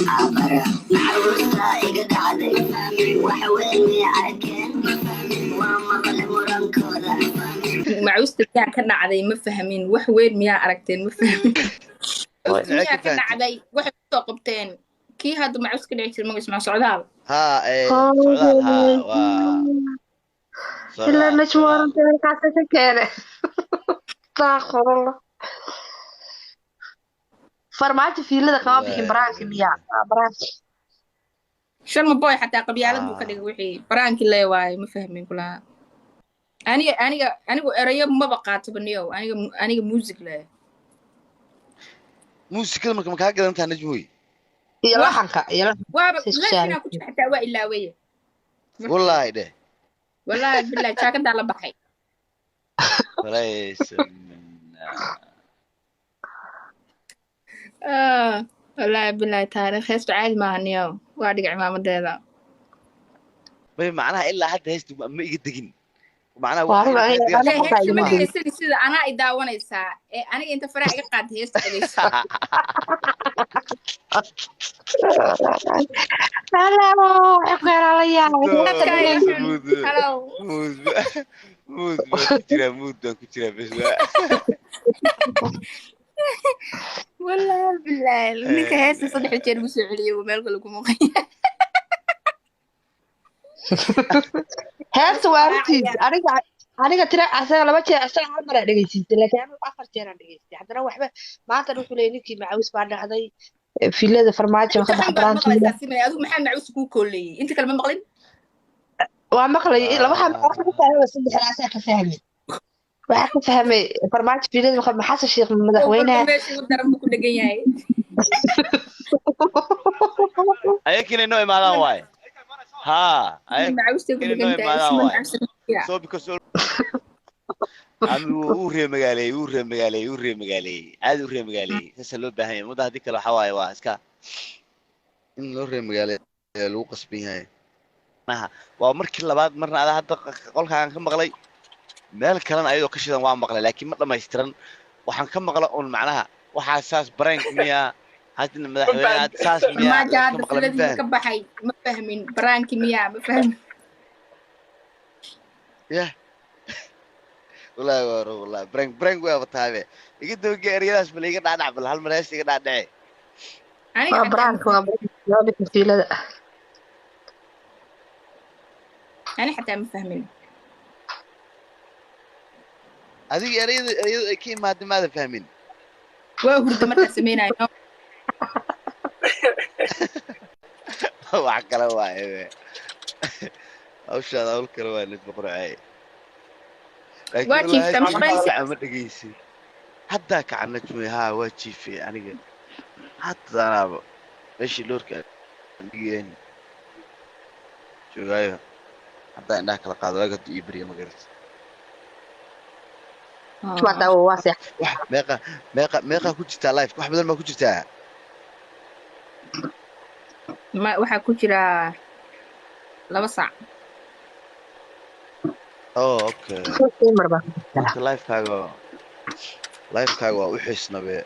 Macawiista iga dhacday, wax weyn may arkeen, waa maqle murankooda. Macuusta miyaa ka dhacday? Ma fahmin. Wax weyn miyaa aragteen? Ma fahmin. Maxay miyaa ka ka fahantay? Dhacday waxay kusoo qabteen kii hadda macuus ka dhici jiray magaciisa maa Socdaal. Haa, ee Socdaal, haa, waa Ilaa Socdaal. Najmo. Socdaal. Waranta halkaasa ka keene, astaaqfirullah. Farmaajo fiilada kama bixin. Baraanki miyaa? Waa baraanki. Sharma Boy xataa qabyaalad buu ka dhigay wixii baraankii lee waaye. Ma fahmin kulaha. Anigu erayo maba qaataba niyow. Aniga music leh. Muusikada marka ma kaa gadantaa, Najmoy? Iyo laxanka, iyo laxanka. Waaba Isku lefinaa saaran. ku jira xataa waa ilaaweye. Wallaahi dheh. Wallaahi billahi, jaakadaa la baxay. Walaysa minna. Ah, wallaahi billahi, taariikh heestu caadi maaha niyow. Waa dhiga cimaamadeeda. Bay macnaha ilaa hadda heestu ma iga degin macnaha. Waa Waxa run. inaa kaa Aniga degan. Ee xataa heesta igama ma degin. dhegeysani sida anaa i daawanaysaa ee aniga inta faraha iga qaada heesta dhegeyso. Hello, waxay la yaabay. Mood. Hello. Mood, mood baan ku jiraa, mood baan ku jiraa bes waa. Wallaahi billahi, ninka heesta saddex jeer ugu soo celiyay uu meel kale ku muuqaya. Heesta waa runtiis. Aniga tira asaga laba jeer, asaga hal mar aan dhegeysiistay, laakiin anigu afar jeer aan dhegeystay. Haddana waxba maanta wuxuu leeyahay ninkii macawis baa dhacday, filada Farmaajo Inta ka xun bax baad baraankiina. maqlaysaa simay. Adigu maxaa macuus kuu kooleeyey? Inta kale ma maqlin. Waa maqlay laba waxa ka fahmay saddexdaasaa ka fahmay. Waxaa ka fahmay Farmaajo filada waxa Xasan Sheekh Oo kolba madaxweynaha. meesha ugu daran buu ku dhegan yahay. Ayakina inoo imaadaan waaye, haa. Macuustay ku Ayakina inoo dhegan tahay imaadaan isma waaye. macuusta. So because ami wuu reer magaaleeyey, wuu reer magaaleeyey, wuu reer magaaleeyey, caadi u reer magaaleeyey. Saasaa loo baahan yahay mudda. Haddii kale waxaa waaye waa iska in loo reer magaaleeyo lagu qasban yahay. Macnaha, waa markii labaad marna adaa hadda qolkaan ka maqlay, meel kalena ayadoo ka shidan waa maqlay, laakiin ma dhammaystiran. Waxaan ka maqla un macnaha waxaa saas barank miyaa haddana madaxweyne hadda saas miyaa Farmaajo la iska hadda maqlay, ma filadii fahan ka baxay. Ma fahmin baraanki miyaa, ma fahmin. Yah, wallaahi waa run, wallaahi brank, brank waaba tahay. Iga dabage eryadaas, bal iga dhacdhac, bal hal mar hees iga dhacdhace. Aniga Waa xataa ma baraanka, waa fahmin. baraanka filada. Ani xataa ma fahmin. Adiga ereyada ay ka imaada maada fahmin. Waa hurda markaa sameynayo. Wax kale waaye be. Hawshaada hawl kale waa nid boqorcey, laakiin Waa wallaahi jiiftaa, ma heesta shaqaynaysaa? kaca ma dhegeysin haddaa kaca, Najmi. Haa, waa jiifay aniga hadda, anaaba meeshii loorka dhigeen joogaayo. Haddaa indhaha kala qaado, waaga hadduu ii barya, ma garata? Waa daawo, waa seex. Wax meeqa ku jirtaa life? Wax badan baa ku jirtaa. Ma waxaa ku jira 2 saac. Oh, okay. Mar baa. Marka lifekaaga waa u xiisnabe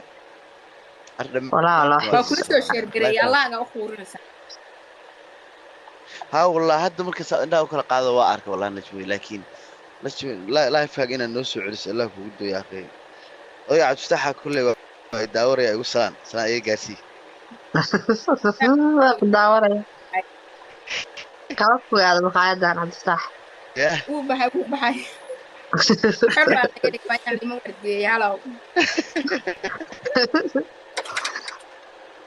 ardham. Walaa walaa. Waa kula soo sheergareeyay. Lifekaaga. Allahga u quurinaysa. Haa wallah, hadda marka saa indhaha u kala qaado waa arka wallah, Najmi. Laakiin Najmi, lifekaaga inaad noo soo celiso Allah kugu dooya akhi. Oday Cabdifataaxa kulley waa daawaraya, igu salaan, salaan iga gaarsii. Waa ku daawanaya. Kala fogaada maqaayadan, Cabdifataax. Yah. Wuu baxay, wuu baxay. Xor baa laga dhigay, waa inaan lima wardiyeey. Halow.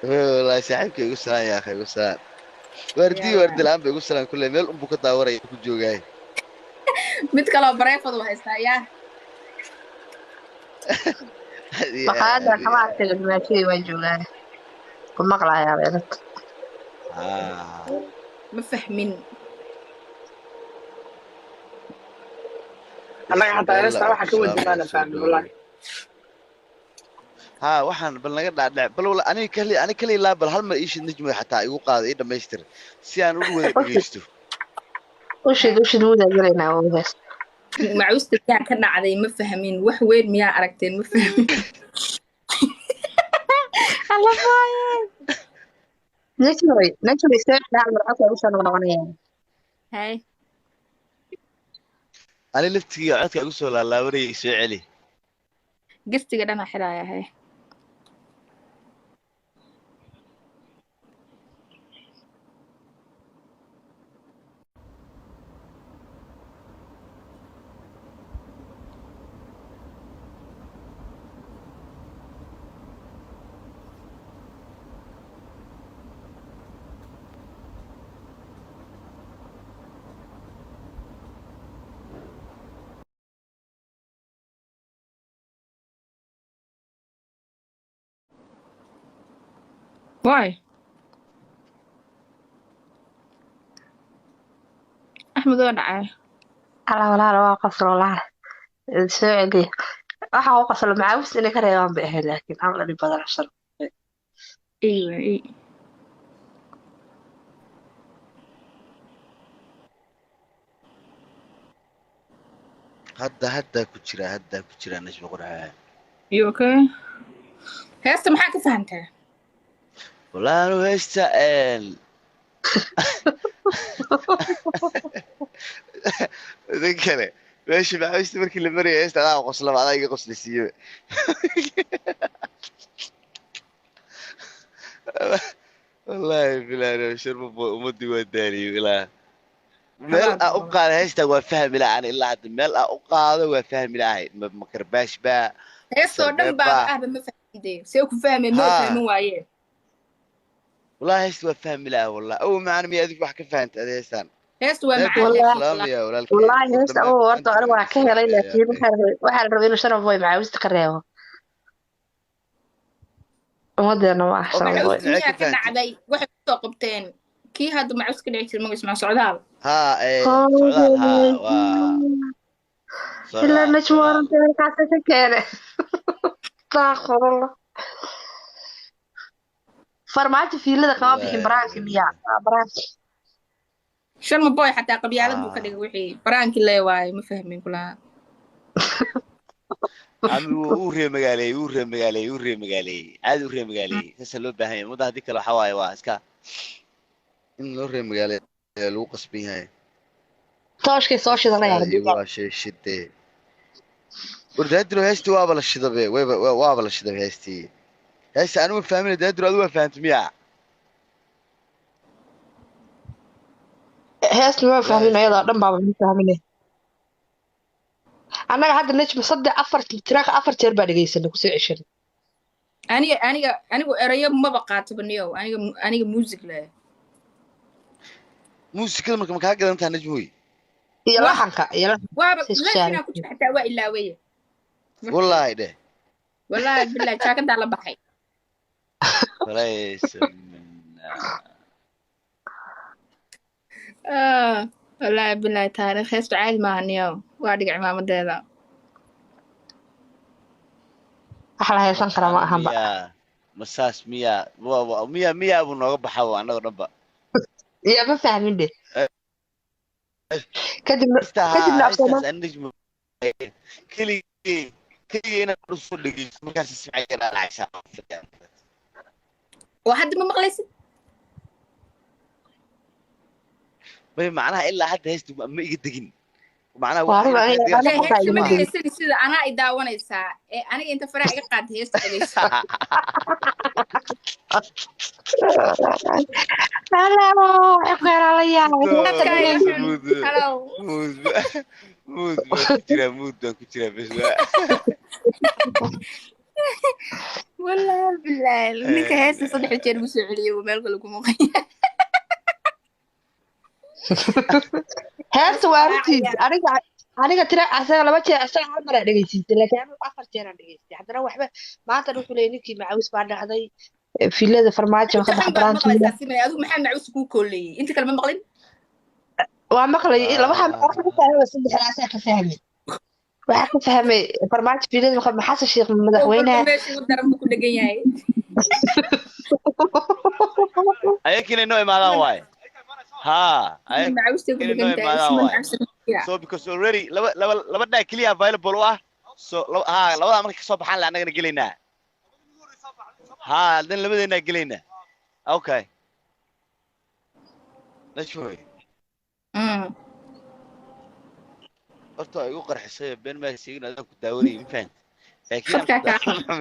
Wallahi saaxiibka igu salaan ya akhi, igu salaan waardii. Yaa. Waardi la'aan ba igu salaan, kulley meel unbuu ka daawaraya ku joogaay. Mid kaloo bareefad u haystaa yaa. Aad iyo aad, Maqaayadan aad iyo kama aad. arkay, dhibaatadii waa joogaan. Ku maqlayaa beedad. Ah. Ma fahmin. Annaga xataa Isabella heesta oo waxa ku ka wadi salaamaya maana soo fahmin dhawow. wallahi. Haa, waxaan bal naga dhaadhac bal wala aniga kali, aniga kali ilaa bal hal mar iishid, Najmi, xataa igu qaado, ii dhamaystir si aan ugu wada dhegeysto. Ushid, ushid, wuu daagalaynaa waa hees. Macuusta miyaa ka dhacday? Ma fahmin. Wax weyn miyaa aragteen? Ma fahmin. Alla maaye. Najmoy, Najmoy soo celi hal mar codka ugu soo noqnoqonaya. Hay. Ani laftigiiga codka igu soo laalaabanayay, soo celi. Gestiga dhana xiraaya hay. Why? Axmed waa dhacay. Alla walaal waa qoslo walaal. Soo celi. Waxa uu qoslo macaawis inay ka reebaan bay ahayd laakiin aan la dhib badan cashar. Eywa ey. Hadda haddaa ku jira, haddaa ku jira Najmi Qurxaan. You okay? Heesta maxaa ka fahantaa? Wallahi anu heesta idin kale meesha macaawista markii la marayay heesta adaa qoslaba, adaa iga qoslisiiye. Wallahi bilahi sharma ummadii waa daaliyo ilaa meel Habaar aa u badan. qaada heesta waa fahmi la'aan ilaa hadda meel aa u qaado waa fahmi la'ahay. Ma karbaash baa? Heestoo dhan Sarbeeb baaba baa? Ahba ma fahmide. See ku fahmeen ma Haa. Fahmin waayeen. Wallahi heesta waa fahmi la'ah wallah aw macana miya adigu wax ka fahantay adi heestan? Heestu waa Deeq macaan waan ku laakiin salaamaya walaalkay. Wallaahi Ugu heesta oo horta dambeyntii anigu waan waa ka helay salaamaya. Laakiin waxaa la rabay inuu Sharaf Boy macaawista ka reebo. Ummadeena ma ah Okay. Sharaf Boy. Macuusta Dhinacee miyaa ka ka fahantay? dhacday waxay kusoo qabteen kii hadda macuus ka dhici jiray magaciisa maa Socdaal. Haa ee Socdaal, haa waa Ilaa Socdaal. Najmo Socdaal. oranta halkaas ka keene. Astaghfirullah. Farmaajo fiilada kama bixin baraanka miyaa? Waa baraanka. Sharma Boy xataa qabyaalad buu ka Ah. dhigay wixii baraankii lee waaye ma fahmin kulaha. Ami wuu reer magaaleeyey, wuu reer magaaleeyey, wuu reer magaaleeyey, caadi u reer magaaleeyey. Saasaa loo baahan yahay ummadda, haddii kale waxaa waaye waa iska in loo reer magaaleeyo lagu qasban yahay. Tooshkay soo shidanayaan Heestaada iyo waa shay shidee war Daadiro, heestii waaba la shidabe, wayba waaba la shidabe heestii. Heesta anigu fahmin, Daadiro adigu waa fahantay miyaa? Heesta ma Wallahi fahmin heesta ayadoo dhan baaba ma fahmin. Annaga hadda Najma saddex afar tiraaka afar jeer baa dhegeysanay kusoo ceshanay. Aniga anigu erayo maba qaataba niyow, aniga music leh. Muusikada marka ma kaa gadantaa Najmoy? Iyo Wah. laxanka iyo laxanka Waaba say isku leef saaran. inaan ku jiro xataa waa ilaaweye. Wallaahi dheh. Wallaahi billahi jaakadaa la baxay. Walaysa minna. Ah, wallaahi billahi taariikh heestu caadi maaha niyow, waa dhig cimaamadeeda. Wax la haysan kara ma Masaas ahanba. miyaa? Masaas miyaa? Miyaa miyaa buu nooga baxaa waa annaga dhanba. Iyo ma fahmin dhe. Kadibna Heesta kadibna haa af Soomaali heestaas ani Najmo keligay keligay inaan usoo dhegeysto markaas ismacay dhacaysaa. Oo hadda ma maqlaysid? Bay macnaha ilaa hadda heesta ma iga degin macnaha waa waxa run inaan aniga kaa degaa aniga Ee xataa heesta igama ma degin. dhegeysanay sida anaa i daawanaysaa ee aniga inta faraha iga qaad heesta dhegeyso. Alla waxay ku helaan la yaabay. Dadka Heesta iga dhegeyso. xun. Muud Halow. muud muud baan ku jiraa, muud baan ku jiraa bes waa. Wallaahi billahi ninka heesta saddex jeer igu soo celiyay uu meel kale ku maqan yahay. Heesta waa runtiis. Aniga tira asaga laba jeer asaga hal mar aa dhegeysiisay laakiin anigu afar jeer aan dhegeystay. Haddana waxba maanta wuxuu leeyahay ninkii macaawis baa dhacday fiilada farmaajo Inta ka bax xun baad baraankiila. maqlaysaa Simay, adigu maxaa macuus kuu kooleeyey? Inta kale ma maqlin? Waa maqlay laba waxa ka fahmay saddexdaasaa ka fahmay. Waxaa ka fahmay farmaajo fiilada Xasan Sheikh Oo kolba madaxweynaha. meesha ugu daran buu ku dhegan yahay. Ayakina inoo imaadaan waaye haa Siman macuustay ku ayakina dhegan inoo tahay. imaadaan Siman waaye. macuusta ku jira. So because already laba laba laba dhaa keliya available u ah, so haa labadaa markay kasoo baxaan la annagana gelaynaa, haa dan labadeennaa gelaynaa, okay. Najmoy. Horta waa igu qarxisay, been maa sheegin, adaan ku daawanayay, ma fahanti? Laakiin aan Khadkaa ku kaa.